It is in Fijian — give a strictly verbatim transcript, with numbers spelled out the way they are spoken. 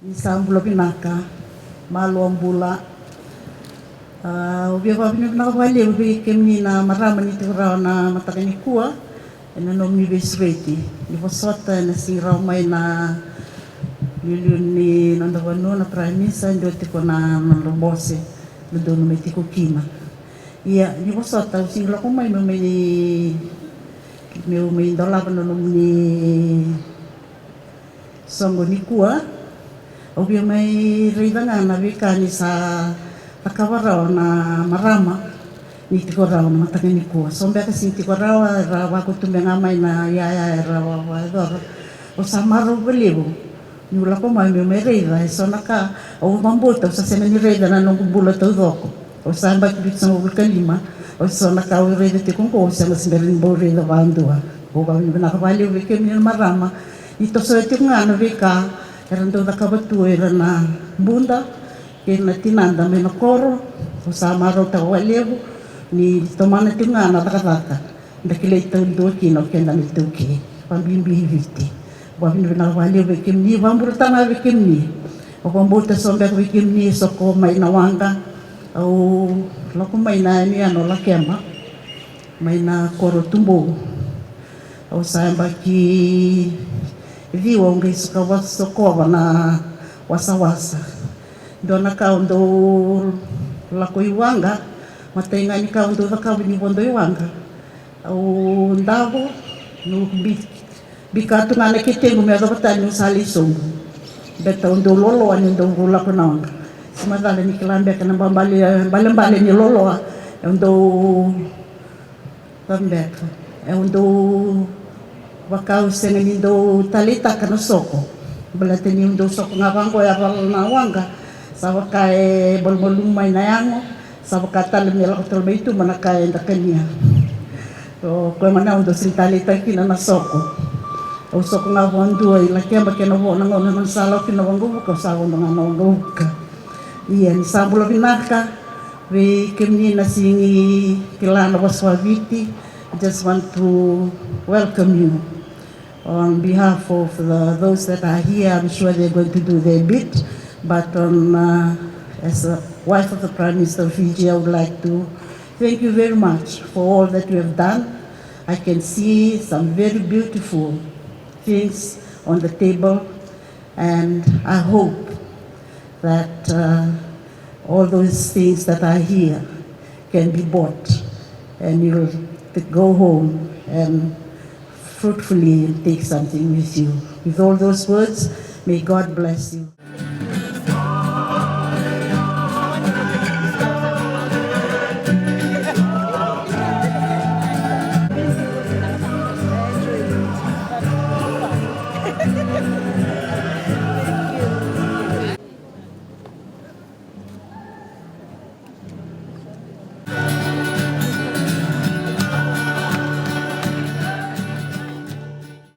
Ni sa bula vinaka, malo a bula. Au via vakavinavinaka vakalevu vei kemuni na marama ni tiko rawa na mataka nikua ena nomuni veisureti. Ni vosota ena sigi rawa mai na liuliu ni noda vanua na Prime Minister, dua tiko na nodra bose dodonu me tiko kina. Ia ni vosota au sigi lako mai meu mai, meu mai dolava na nomuni soqo nikua. Au via mai raica ga na veika ni sa cakava rawa na marama ni tiko rawa na mataka nikua. So beka sini tiko rawa, era vakutu me ga mai na yaya era vavacora. Au sa marau valevu niu lako mai meu mai raica eso na ka au vakabauta au sa sega ni raica na noqu bula taucoko. Au sa yabaki vitusagavulu ka lima, au so na ka au raica tiko oqo au sega se bera ni bau raica vakadua. Au vakavinavinaka vakalevu vei kemuni na marama ni tosoya tiko ga na veika era dau cakava tu o ira na buda kei na tinada mai na koro. Au sa marautaka vakalevu ni tomana tiko ga na cakacaka da kilai taudua kina o keda na iTaukei, vabibi i Viti. Vakavinavinaka vakalevu vei kemuni, vakabulataka ga vei kemuni. Au vakabauta so beka vei kemuni e soko mai na waqa. Au lako mai na yanuyanu o Lakeba mai na koro Tubou. Au sa yabaki ciwa au qai sokova, sokova na wasawasa. Dua na ka au dau lako i waqa, matai ga ni ka au dau cakava ni vodo i waqa, au davo, niu bi-, bika tu ga na ketequ me yacova tani niu sa lai sobu. Beta au dau loloa niu dau lako na waqa. Se macala ni kila beka na babale, balebale ni loloa, au dau Vabeka, e, au dau vaka au sega ni dau taleitaka na soko. Baleta niu dau soko ga vaqo e yavala na waqa, sa vaka e malumalumu mai na yago, sa vaka tale me lako tale mai tuba na ka eda kania. O koya gona au dau sega ni taleitaka kina na soko. Au soko ga vakadua i Lakeba kei na vo na gauna na sa lako kina na waqavuka, au sa vodo ga na waqavuka. Ia ni sa bula vinaka vei kemuni na sega ni kila na vosa Viti. I just want to welcome you on behalf of the, those that are here. I'm sure they're going to do their bit, but on, uh, as a wife of the Prime Minister of Fiji, I would like to thank you very much for all that you have done. I can see some very beautiful things on the table, and I hope that, uh, all those things that are here can be bought, and you'll t-, go home and fruitfully take something with you. With all those words, may God bless you.